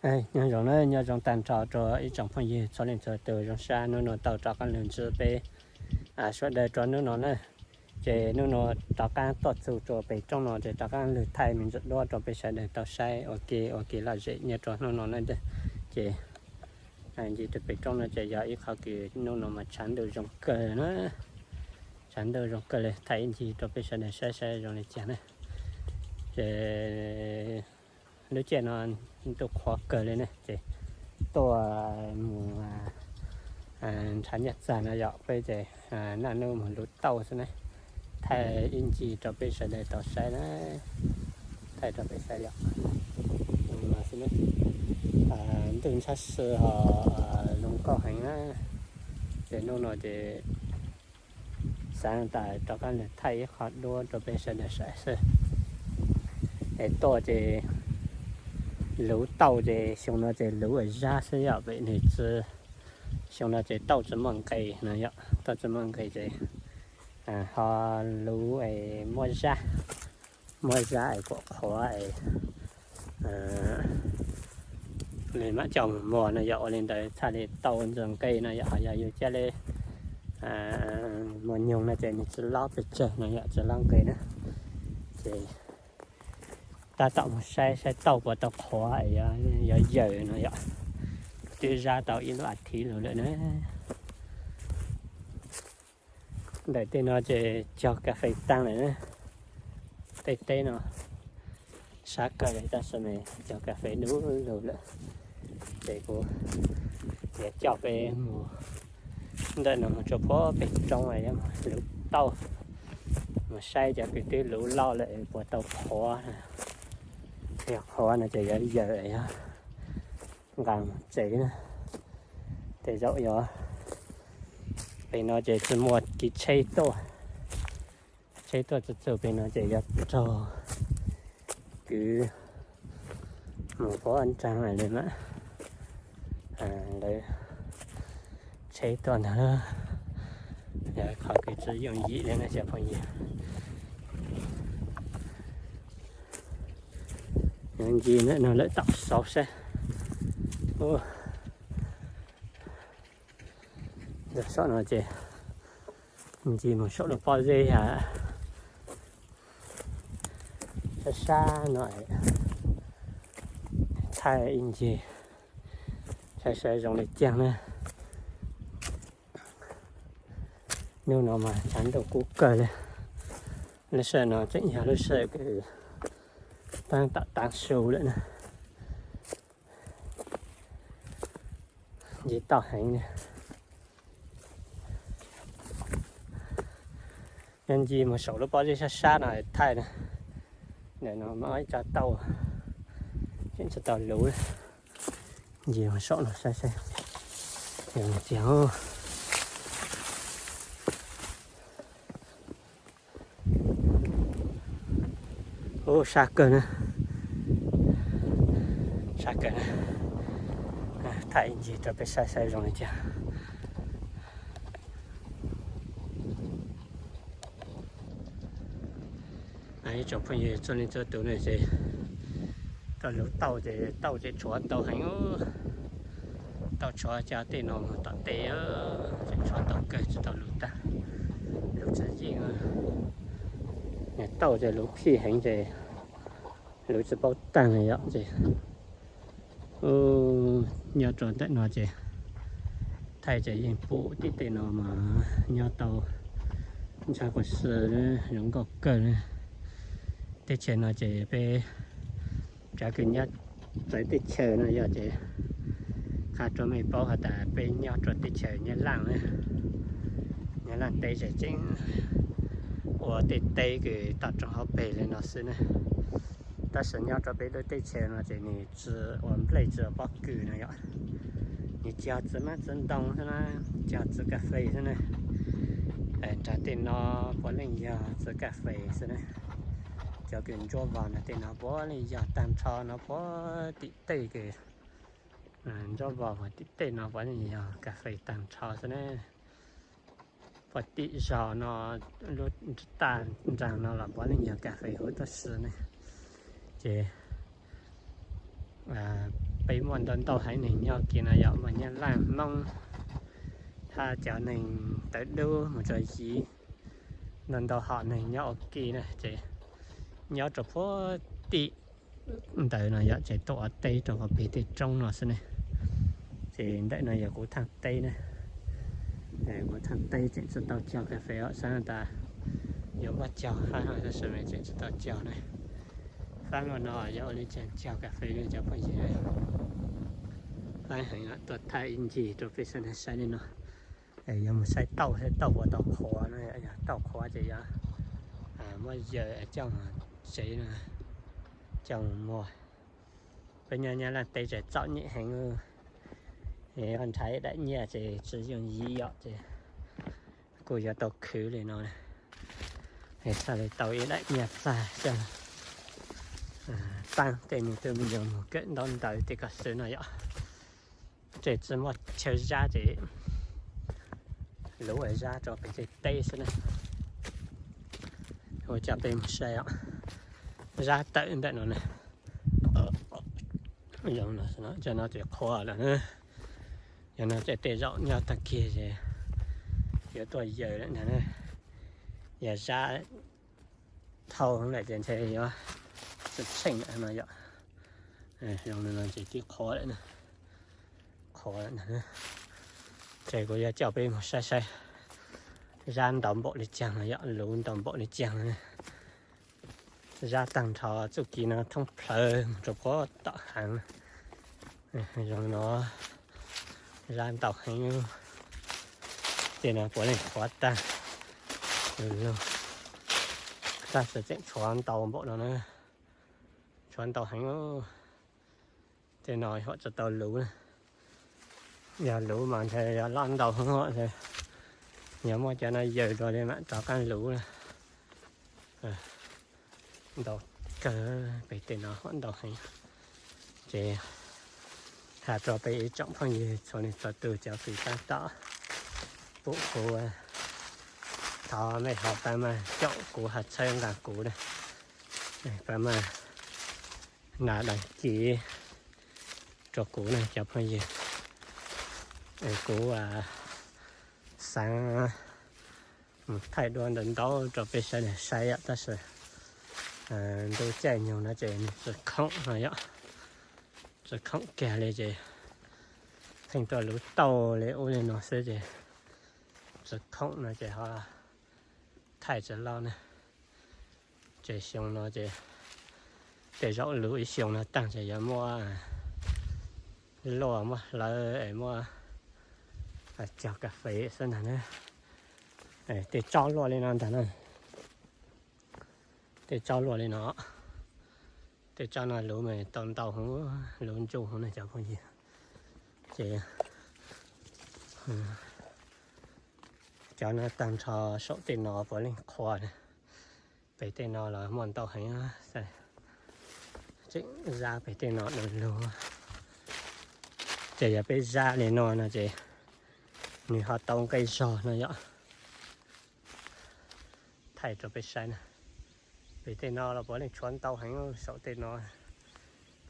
Nyob zoo na, nyob zoo tag nrho rau ib tsoom phooj ywg txhua leej txhua tus. Zoo sab hnub no tau rov qab lug ntsib peb sawv daws rau hnub no na. Ces hnub no rov qab tuaj txug rau pem roob no ces rov qab lug thaij me ntsis duab rau peb sawv daws tau saib ua ke ua ke lom zem nyob rau hnub no na. Ces ncig rau pem roob no ces yog ib qhov kws hnub no mas tshav ntuj zoo kawg na, tshav ntuj zoo kawg li. Thaij ib ncig rau peb sawv daws saib saib zoo li cas na. Ces lub caij no ntuj qhuav kawg li ne, ces tuaj mus ntshav nyaj txag no yom, peb ces naj nub mus luv tauj xwb ne. Thaij ib ncig rau peb sawv daws tau saib na, thaij rau peb saib yom. Ntuj ntshav si ho zoo nkauj heev na. Ces hnub no ces xav tas rov qab lug thaij ib qho duab rau peb sawv daws saib xwb. Es tuaj ces luv tauj ces xyoo no ces luv zab xwb yom, vim nws tsis, xyoo no ces tauj tsis muaj nqis no yom, tauj tsis muaj nqis ces ho luv es muab zab, muab zab es kuam qhuav es nws mam coj mus muag no yom. Ua li ntawd txhaj li tau ntsis nqis no yom. Ho yog yus coj li muag nyoog no ces nws tsis lob pes tsawg no yom, tsis lob nqis na. Ces tab tom mus saib saib tauj puas tau qhuav es yuav yawm no yom. Twb zab tau ib lub as thiv lug lawm na. Ntawm tej no ces cog kas fes taag lawm na. Tej teb no sab kawg li tab sis mas cog kas fes dub lug lawm. Ces kuv yuav coj peb mus ntawm no mus rau puag pem roob luv tauj, mus saib cov kws twb luv loj lawm puas tau qhuav. Yog qhuav no ces yuav yawm, yog nqa mus tsev na. Tej zaum yog pem no ces tsis muaj kev tsheb tuaj, tsheb tuaj txug txug pem no ces yuav raug kwv mus puag nraag li mas lawv tsheb tuaj ntag. Yog qhov kws tsis yooj yim li na cov phooj ywg. Ncig ntawm no lawm tom saud sab. Ntawm saum no ces ncig mus saum lub pob zeb sab sab no, thaij ib ncig saib saib zoo li caag na. Hnub no mas tshav ntuj kub kawg li. Lub sij hawm no tseem yog lub sij hawm kws taab tom taab su lawm na. Ncig tauj heev li. Yog ncig mus saum lub pob zeb sab sab no thaij na. Ntawm no muaj ib co tauj tseem tsis tau luv. Ncig mus saum no saib saib. Ub, sab kawg na, sab kawg na. Thaij ib ncig rau peb saib saib zoo li cas. Ib tsoom phooj ywg txhua leej txhua tus ne, ces tau luv tauj ces tauj ces tshuav ntau heev. Tauj tshuav cov tej no mus tom tej, ces tshuav ntau kawg tsis tau luv tag, luv tsis yeej. Tauj ces luv phij heev ces luv tsis paub tag yom. Ces nyob rau ntawm no ces thaij ces yeej pum tim tej no mas nyob tau ntshav quas si zoo nkauj kawg. Teb chaws no ces peb cov kws nyob txawv teb chaws no yog ces qha rau mej paub has tas peb nyob rau teb chaws Nyab Laj na. Nyab Laj teb ces tseem ua tej teb kws toj roob hauv pes li no xwb na. Tab sis nyob rau peb lub teb chaws no ces nws tsis ua nplej tsis ua pob kws no yom. Nws cog txiv hmab txiv ntoo xwb na, cog txiv kas fes xwb na. Nrag tej no puav leej yog txiv kas fes xwb na. Cov kws ntsuab vog no tej no puav leej yog tag nrho no puag tim tej kws ntsuab vog puag tim tej no puav leej yog kas fes tag nrho xwb na. Puag tim zos no lub taj nraag no los puav leej yog kas fes huv tib si ne. Ces peb muaj ntau ntau heev neeg nyob ua ke no yom, muaj Nyab Laj, Hmoob, hab cov neeg tawv dub mus rau Yiv, ntau ntau hom neeg nyob ua ke na ces nyob rau puag tim ntawd no yom, ces tuaj ua teb rau pem tej roob no xwb ne. Ces ntawm no yog kuv thaaj teb na, kuv thaaj teb tseem tsi tau cog kas fes os, xaav tas yuav muaj cog hab tab sis mas tseem tsi tau cog na. Faab luaj no yog ua le caag cog kas fes le cov phooj ywg. Faib heev, tuaj thaij ib ncig rau peb sawv daws saib li no. Yog mus saib tauj, saib tauj puas tau qhuav na, yog tauj qhuav ces yog muab yawm coj tsev, coj muag. Peb nyob Nyab Laj teb ces txom nyem heev, nrhav daim nyiaj ces tsi yooj yim yom, ces kuj yuav tau khwv li no, txhaj le tau ib daim nyiaj txag coj paab tej me tub me nyuam mus kawm ntaub ntawv tej koj xwb no yom. Ces tsi muaj chaw zab ces luv zab rau pem tej teb xwb na. Ua coj peb mus saib os, zab tawm ntawm no na. Cov no ces qhuav lawm na. Yog no ces tej zaum nyob taag kig ces yuav tuaj yawm lawm ntag na. Yog zab thau lawm ces ntshe yuav tsi tsheej lawm no yom. Zoo li no ces twb qhuav lawm na. Qhuav lawm ntag. Ces kuv yuav coj peb mus saib saib zab ntau npaum li caag no yom, luv ntau npaum li caag no. Zab taag nrho txuj kev no thoob plawg mus rau puag tom haav. Zoo no zab ntau heev. Tej no puav leej qhuav taag lug, tab sis tseem tshuav ntau npaum no na. Tshuav ntau heev. Tej no huam tsi tau luv na. Yog luv mas ntshe yuav loj ntau heev, yog muab cov no yawm dua li mam rov qaab luv na. Ntau kawg, pem tej no huam ntau heev. Ces has rua peb ib tsoom phooj ywg txhua leej txhua tug cov kws taab tom pum kuv, thov mej ho pab maj caum kuv hab txhawb nqaa kuv na. Pab maj nas dais kiv rua kuv na cov phooj ywg. Kuv xaav mus thaij dua ntau ntau rua peb sawv daws saib yom, tab sis ntuj caij nyoog no ces nws tsi khoom no yom, tsi khoom kiag li ces pheej tuaj luv tauj li ub li no xwb ces tsi khoom no ces ho thaij tsi loj na. Ces xyoo no ces tej zaum luv ib xyoo no taag ces yuav muaj luaj muaj hlawv es muaj cog kas fes xwb ntag na. Tej tsob luaj li no ntag na. Tej tsob luaj li no. Tej tsob no luv mas tau ntau heev, luv ntsuj heev na cov phooj ywg. Ces cov no taag nrho saum tej no puav leej qhuav na. Pem tej no los muaj ntau heev, tseem zab pem tej no du lug. Ces yog peb zab li no no ces nws ho tau nqe zog no yom. Thaij rua peb saib na. Pem tej no los puav leej tshuav ntau heev, saum tej no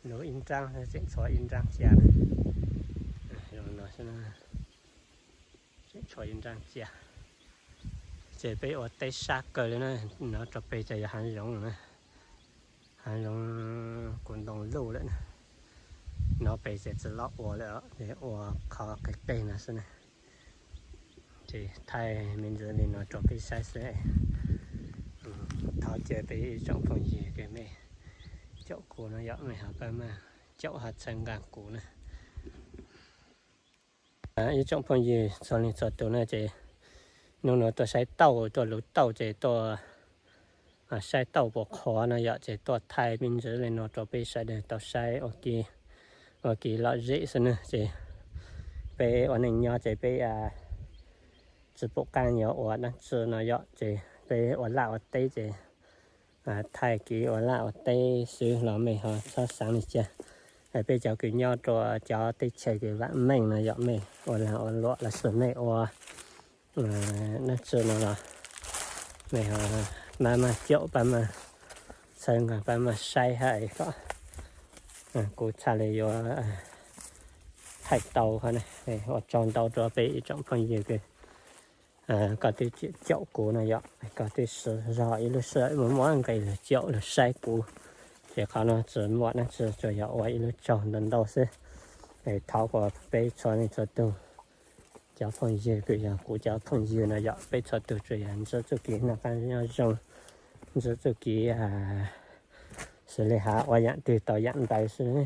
luv ib nraab tseem tshuav ib nraab cia na. Tseem tshuav ib nraab cia. Ces peb ua teb sab kawg li na, no rua pem ces yog haav zoov na. Haav zoov kuv ntoo luj lawm na. No pem ces tsi loj ua lawm, ua qhov qig qig no xwb na. Ces thaij me ntsis li no rua peb saib xwb. Thov caw peb ib tsoom phooj ywg kws mej caum kuv no yom, mej ho pab maj caum ho txhawb nqaa kuv na. Ib tsoom phooj ywg txhua leej txhua tug na ces nub nua tuaj saib tauj, tuaj luv tauj ces tuaj saib tauj puas qhuav no yom, ces tuaj thaij me ntsis li no rua peb sawv daws tau saib ua kev lom zem xwb na. Ces peb ua neej nyob ces peb tsi pum qaab yuav ua dlaab tsi no yom, ces peb ua laj ua teb ces thaij kev ua laj ua teb xwb los mej ho txhob xaav li cas. Peb cov kws nyob rua cov teb chaws kws vaam meej no yom, mej ua lag ua luam los sis mej ua dlaab tsi no los mej ho pab maj caum, pab maj txhawb nqaa, pab maj saib hab kom kuv txhaj le yuav thaij tau qhov no. Ua tsaug ntau rau peb ib tsoom phooj ywg kws koj twb caum kuv no yom, koj twb siv zog ib lub sij hawm muaj muaj nqis los caum los saib kuv. Ces qhov no tsis muaj dab tsi, tsuas yog ua ib lub tsaug ntau ntau xwb. Thov kom peb txhua leej txhua tug cov phooj ywg kws yog kuv cov phooj ywg no yom, peb txhua tug tsuas yog ntsib txuj kev noj qab nyob zoo, ntsib txuj kev xws li hav ua yaam twg tau yaam ntawd xwb.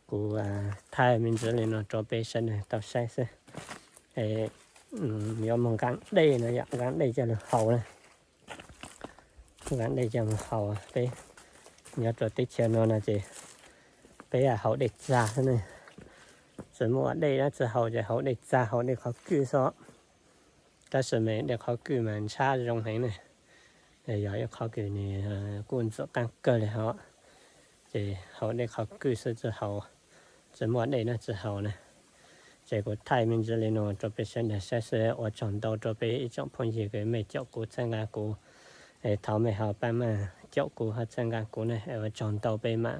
Kuv thaij me ntsis li no rau peb sawv daws tau saib xwb. Yuav moog nqaa dej no yom, nqaa dej coj lug haus na. Nqaa dej coj lug haus, peb nyob rau teb chaws no no ces peb haus dej txag xwb ne. Tsis muaj dej dab tsi haus ces haus dej txag, haus dej qhov kwj xwb. Tab sis mas dej qhov kwj mas ntshab zoo heev ne, yog ib qhov kws nws kuj ntxim qab kawg li hos. Ces haus dej qhov kwj xwb, tsis haus, tsis muaj dej dab tsi haus na. Ces kuv thaij me ntsis li no rau peb sawv daws saib xwb. Ua tsaug ntau rau peb ib tsoom phooj ywg kws mej caum kuv txhawb nqa kuv. Thov mej ho pab maj caum kuv ho txhawb nqa kuv na. Ua tsaug ntau, peb mam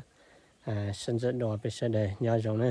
sib ntsib dua, peb sawv daws nyob zoo na.